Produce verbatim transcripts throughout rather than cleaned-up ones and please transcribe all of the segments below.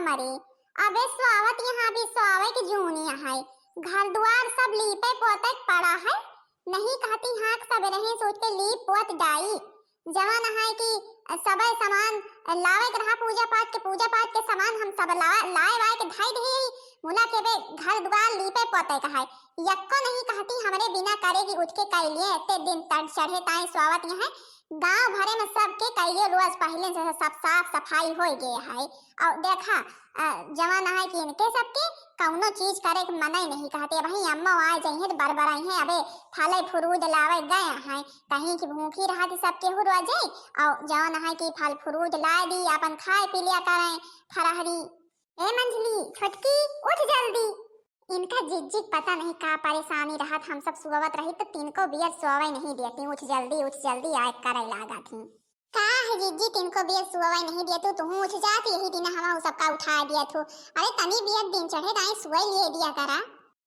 अरे, अबे सोवत यहाँ अभी सोवे के जूनी है, घर दुआर सब लीपे पोते के पड़ा है, नहीं कहती हाँक सबेरहीं से उठ के लीप पोत डाई, जवन है कि सबे सामान लावे के रहा पूजा पाठ के, पूजा पाठ के सामान हम सब लावा-, लाए वाए के धई दिही, मुला के बे घर दुआर लीपे पोते का है, यक्को नहीं कहती हमरे बिना करे कि उठ के कैलिए, एते दिन तड़ चढ़े ताई सोवत यहाँ, गाँव भरे में सबके कइयो रोज पहिले से सब साफ सफाई होइ गए है। और देखा, अ, जवन है कि इनके सबके कौनो चीज करे के मनई नहीं कहते। वहीं अम्मा आ जाइए तो बरबराई है, अबे फले फ्रूट लावे गए हैं, कहीं की भूखी रहा कि सबके हु रोजे, और जवन है कि फल फ्रूट लाए दी, अपन खाए पी लिया करें फरहरी। ए मंझली, छोटकी, उठ जल्दी। इनका जिज्जी के पता नहीं का परेशानी रहत, हम सब सुअवत रही तो तिनको बियर सोवे नहीं देती। उठ जल्दी, उठ जल्दी, आए करे लागा थी। का है जिज्जी, तिनको बियर सोवे नहीं देतू, तुहूँ उठ जात, यही दिन हम सबका उठा दिया थू। अरे तनी बियर दिन चढ़े दाई सोए लिए दिया करा।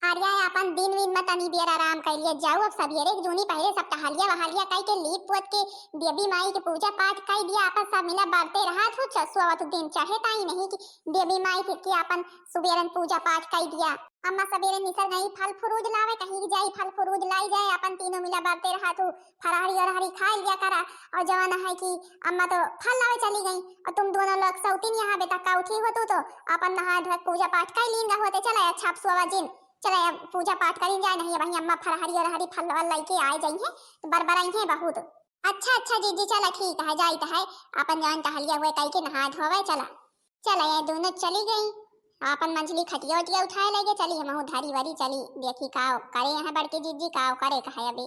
अरे अपन दिन विन में तनी बियर आराम कर लिए जाऊ, अब सवेरे के जूनी पहले सब टहलिया वहलिया कई के लीप पोत के देवी माई के पूजा पाठ कई दिया, अपन सब मिला बरते रहा थू, च-, सोवत दिन चढ़े ताई नहीं कि देवी माई के, के अपन सुबेरन पूजा पाठ कई दिया। अम्मा सबेरे निसर गई फल फ्रूट लावे, कहीं जाई फल फ्रूट लाई जाए, अपन तीनों मिला बरते रहा थू, फरहरी अरहरी खाए लिया करा। और जवन है कि अम्मा तो फल लावे चली गई और तुम दोनों लोग सौतीन यहाँ बेटा का उठी हो तू तो अपन नहा धोए पूजा पाठ कर लीन होते। चला अच्छा अब सोवा जिन, चला अब पूजा पाठ करी जाए, नहीं वहीं अम्मा फरहरी अरहरी फल वल लेके आए जाई है तो बरबराई है बहुत। अच्छा अच्छा जीजी चला ठीक है, जाइत है, अपन जवन टहलिया हुए कई के नहा धोवे चला। चला ये दोनों चली गई, अपन मंझली खटिया उटिया उठाए लगे, चली हमहू धरी वरी चली, देखी का करे यहाँ बड़की जीजी का करे कहे अभी।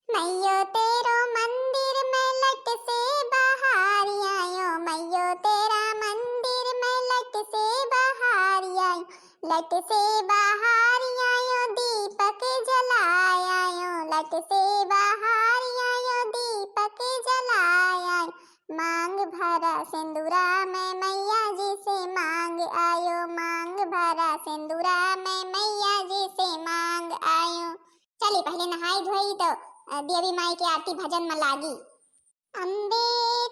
मैयो तेरो मंदिर में लट से बाहर आयो, मैयो तेरा मंदिर में लट से बाहर आयो, लट से बाहर आयो दीपक जलाय आयो, लट से बाहर आयो दीपक जलाय आयो, मांग भरा सिंदूरा मैं मैया जी से मांग आयो, मांग भरा सिंदूरा मैं मैया जी से मांग आयो। चली पहले नहाई धोई तो, अ, देवी माई के आरती भजन में लागी। अम्बे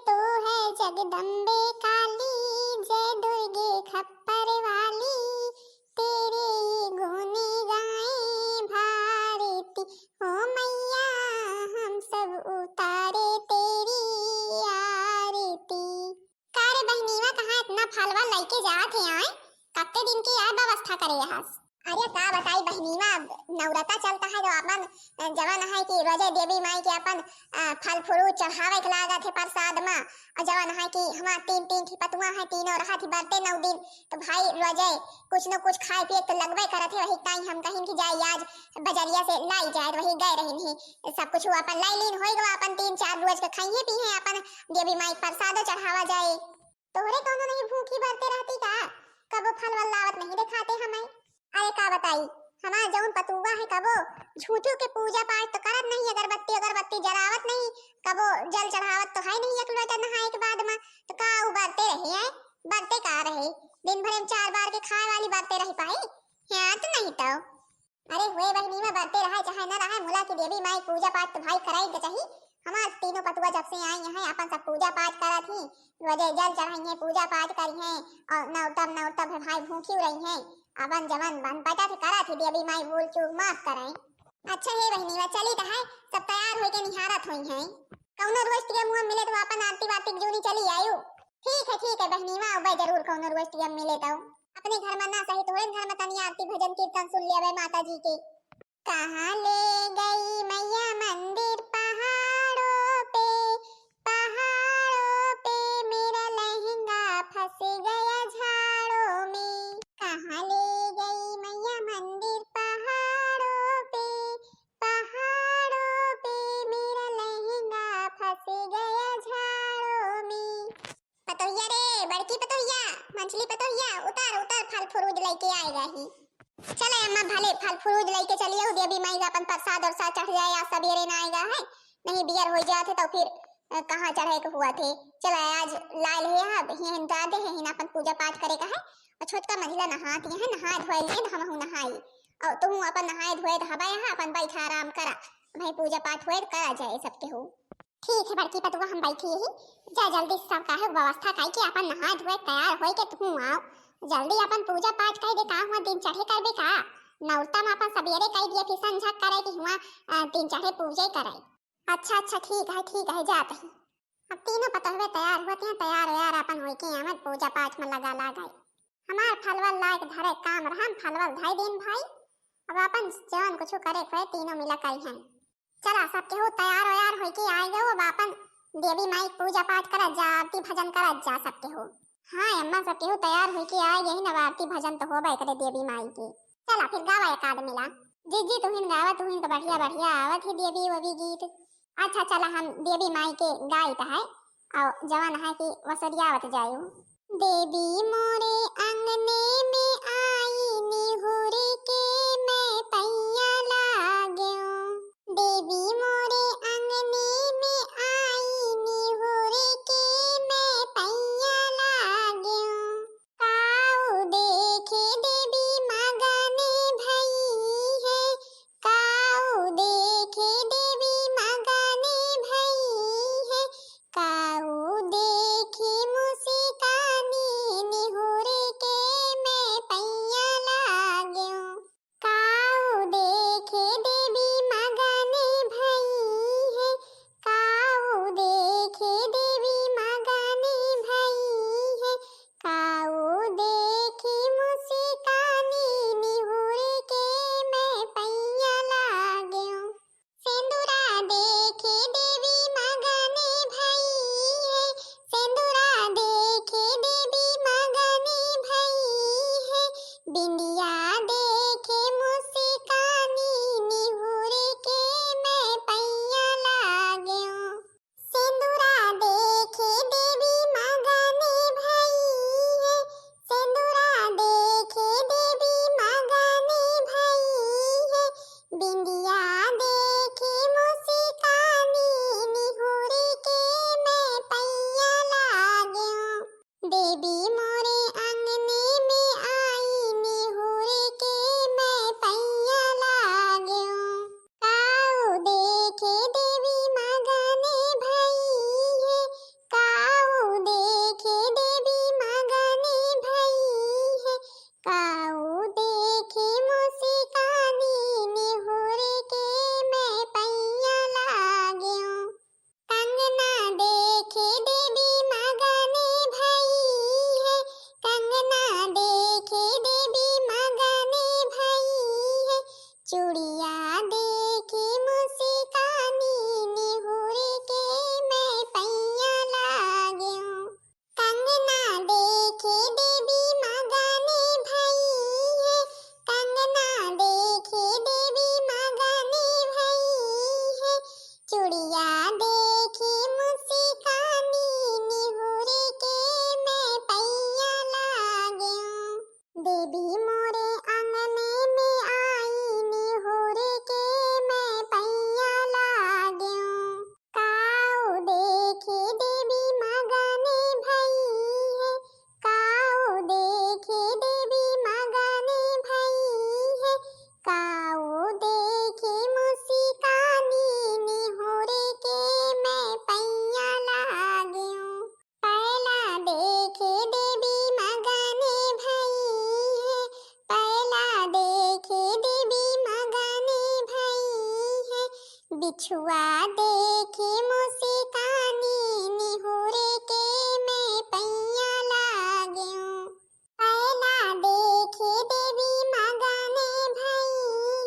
तू है जगदम्बे काली, जय दुर्गे खप्पर वाली, तेरे गुण गाए भारती, ओ मैया हम सब उतारे तेरी आरती। का रे बहिनीवा, कहाँ इतना फलवा लइके जात है आए? कत्ते दिन की यार व्यवस्था करे हस? अरे का बताई बहिनीवा, अब नवरता चलता है तो अपन, अ, जवन है कि रोजे देवी माई के अपन, अ, फल फ्रूट चढ़ावे के लागत है प्रसाद में। और जवन है कि हमार तीन, तीन ठी पतुआ है, तीनों रहत ही बरते नौ दिन, तो भाई रोजे कुछ न कुछ खाए पिए के तो लगबे करत है। वही टाइम हम कहिन कि जाई आज बजरिया से लाई जाए, तो वही गए रहिन ही, सब कुछ वो अपन लाई लीन होई गवा, अपन तीन चार रोज के खाइए पी है, अपन देवी माई के प्रसाद चढ़ावा जाए। तोहरे कौनो नहीं भूखी बरते रहती का? कबो फल वल लावत नहीं देखाते हमें। अरे का बताई, हमार जौन पतुआ है कबो झूठो के पूजा पाठ तो करत नहीं, अगरबत्ती अगरबत्ती जरावत नहीं, कबो जल चढ़ावत तो है नहीं एक लोटा नहाए के बाद में, तो का उ बरते रहे हैं? बरते का रहे, दिन भर में चार बार के खाए वाली बरते रही पाई? हाँ तो नहीं तो। अरे हुए बहिनी में बरते रहे चाहे न रहे, मुला की देवी माई पूजा पाठ तो भाई कराई के चाही। हमार तीनों पतुआ जब से आई हैं अपन सब पूजा पाठ करत ही, रोजे जल चढ़ाई हैं, पूजा पाठ करी हैं और नौरतम नौरतम है भाई भूखी रही हैं। अपन जवन बन पटा थे करत ही देवी माई भूल चूक माफ कराई। अच्छा हे बहिनी में चली तो है, सब तैयार होके निहारत हुई हैं। कौनो रोज के मुँह मिले तो अपन आरती वारती के जूनी चली आयु। ठीक है ठीक है बहिनी में, अबे जरूर कौनो रोज के मिले तो। अपने घर में ना सही, तोहरे घर में तनी आरती भजन कीर्तन सुन लेबे माता जी के। कहाँ ले गई मैया मंदिर पहाड़ों पे, पहाड़ों पे मेरा लहंगा फंस गया झाड़ों में। कहाँ ले गई मैया मंदिर पहाड़ों पे, पहाड़ों पे मेरा लहंगा फंस गया झाड़ों में। पतोहिया रे, बड़की पतोहिया, मंझली पतोहिया, उतार, उतार, फल फ्रूट लइके आएगा ही। चले अम्मा, भले फल फ्रूट लइके चली आऊ, देवी माई का अपन प्रसाद उरसाद चढ़ जाए, आज सबेरे ना आएगा है, नहीं बियर हो जात है तो फिर, अ, कहाँ चढ़े के हुआ थे। चले आज लाल है, अब हियाँ हिंदा दे है, हिना अपन पूजा पाठ करे का है, और छोटका मंझला नहात है, नहा धोए लिए, हम हूँ नहाई, और तुम अपन नहाए धोए हवा यहाँ, अपन बैठा आराम करा, भाई पूजा पाठ होए करा जाए सबके हो। ठीक है बड़की पतुआ, हम बैठी ही, जा जल्दी से सब काहे व्यवस्था काई के अपन नहाए धोए तैयार होए के तू आओ, जल्दी अपन पूजा पाठ कइ दे, का हुआ दिन चढ़े करबे का? नौरता में अपन सबेरे कइ दिया, फिर संझा करे कि हुआ, अ, दिन चढ़े पूजे करे। अच्छा, अच्छा, ठीक है, ठीक है, जात ही। अब तीनों पतोहवे तैयार हुआ, तिहाँ तैयार व्यार अपन होइके आवत पूजा पाठ में लगा लागे। हमार फलवल लाइक धरे काम रहन, फलवल धइ दिन भाई। अब अपन जवन कुछ करे के होए, तीनों मिला करिहन। चला, सब केहू तैयार व्यार होइके आइ गयो, अब अपन देवी माई के पूजा पाठ करत जा, आरती भजन करत जा सब केहू। हाँ अम्मा, सब केहू तैयार होइके आइ गइन, अब आरती भजन तो होबे करे देवी माई के। चला फिर गावा एक आध मिला। जीजी तुहिन गावा, तुहिन तो बढ़िया बढ़िया आवत ही देवी वोवी गीत। अच्छा चला हम देवी माई के गाइत है, अउ जवन है कि वसरियावत जायू। देवी मोरे अंगने में आई, निहुर के मैं पैया लाग्यो। देवी मोरे अंगने में आई, निहुर के मैं पैया लाग्यो। काऊ देखे देवी मगन भई है, काऊ देखे देवी मगन भई है, काऊ देखे मुस्कानी, निहुर के मैं पैया लाग्यो। काऊ देखे देवी मगन भई है, काऊ देखे देवी मगन भई है, काऊ देखे मुस्कानी, निहुर के मैं पैया लाग्यो। सेंदुरा देखे देवी मगन भई है, सेंदुरा देखे देवी मगन भई है, बिंदिया देखे मुस्कानी, निहुर के मैं पैया लाग्यो। सेंदुरा देखे देवी मगन भई है, सेंदुरा देखे देवी मगन भई है, बिंदिया देखे मुस्कानी, निहुर के मैं पैया लाग्यो। देवी मोरे अंगने में आई, निहुर के मैं पैया लाग्यो। काऊ देखे देवी मगन भई है, काऊ देखे देवी मगन भई है, काऊ देखे मुस्कानी, निहुर के मैं पैया लाग्यो। कंगना देखे देवी मगन भई है, कंगना देखे देवी मगन भई है, चूड़िया देखे मुस्कानी, निहुर के मैं पैया लाग्यो। कंगना देखे देवी मगन भई है, कंगना देखे देवी मगन भई है, चूड़िया देखे मुस्कानी, निहुर के मैं पैया लाग्यो। देवी मोरे अंगने में आई, निहुर के मैं पैया लाग्यो। काऊ देखे देवी मगन भई है, काऊ देखे देवी मगन भई है, काऊ देखे मुस्कानी, निहुर के मैं पैया लाग्यो। पैला देखे देवी मगन भई है, पैला देखे देवी मगन भई है, बिछुआ देखे मुस्कानी, निहुर के मैं पैया लाग्यो। पैला देखे देवी मगन भई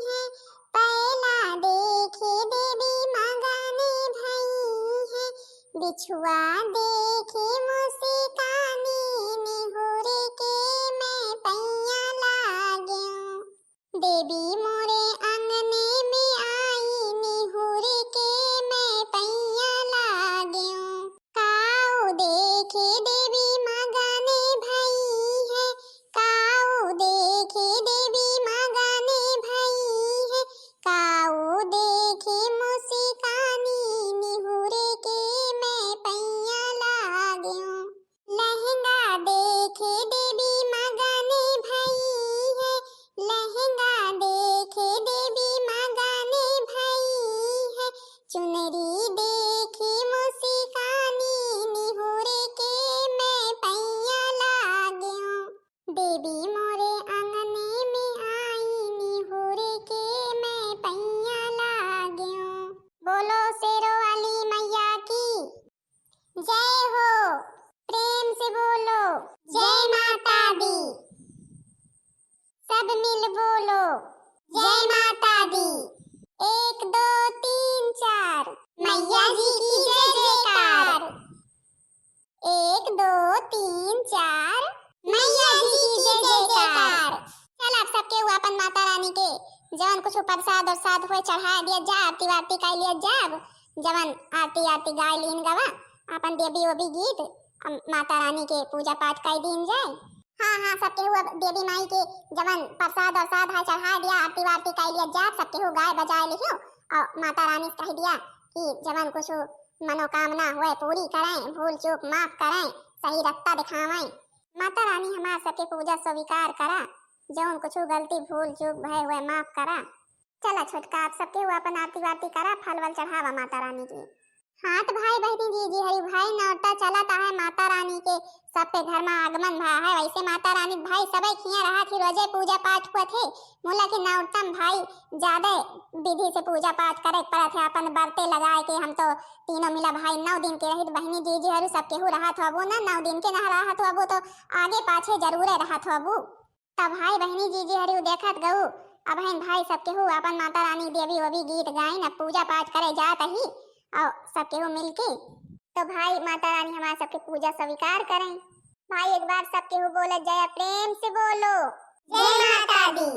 है, पैला देखे देवी मगन भई है, बिछुआ देखे मुस्कानी, निहुर के मैं पैया लाग्यो। देवी मोरे अंगने में आई, निहुर के मैं पैया लाग्यो। काऊ देखे देवी मगन भई है, काऊ देखे देवी मगन भई है, काऊ देखे मुस्कानी, निहुर के मैं पैया लाग्यो। चढ़ा दिया जा, आरती वारती कइ लिया जाब, जवन आरती आरती गाय लीन गवा, अपन देवी ओवी गीत, अम, माता रानी के पूजा पाठ कइ दीन जाए। हाँ, हाँ, सब केहू अब देवी माई के जवन प्रसाद अरसाद है चढ़ा दिया, आरती वारती कइ लिया जाब, सब केहू गाय बजाए लिहियो और माता रानी से कह दिया कि जवन कुछ मनोकामना हुए पूरी करें, भूल चूक माफ करें, सही रस्ता दिखावें। माता रानी हमार सबके पूजा स्वीकार करा, जौन कुछ गलती भूल चूक भय हुए माफ करा। चला छोटका, आप सबके हुआ अपन आरती वारती करा, फल वल चढ़ावा माता रानी के। हाँ त भाई बहिनी जीजी हरी भाई, नौरता चलत आहे माता रानी के, सब पे घर में आगमन भा है। वैसे माता रानी भाई सबे किया रहा थी, रोजे पूजा पाठ हुआ थे, मुला के नौरतम भाई ज्यादा विधि से पूजा पाठ करे पड़त है, अपन बरते लगाए के। हम तो तीनों मिला भाई नौ दिन के रहित बहिनी जीजी हरू सब केहू रहत हबू ना, नौ दिन के ना रहत हबू तो आगे पाछे जरूरे रहत हबू। तब भाई बहिनी जीजी हरिउ देखत गऊ, अबहिन भाई सब केहू अपन माता रानी देवी ओवी गीत गाइन, अब पूजा पाठ करे जात ही और सब केहू मिलके। तो भाई माता रानी हमार सबके पूजा स्वीकार करें। भाई एक बार सब केहू बोले जय, प्रेम से बोलो। जय माता दी।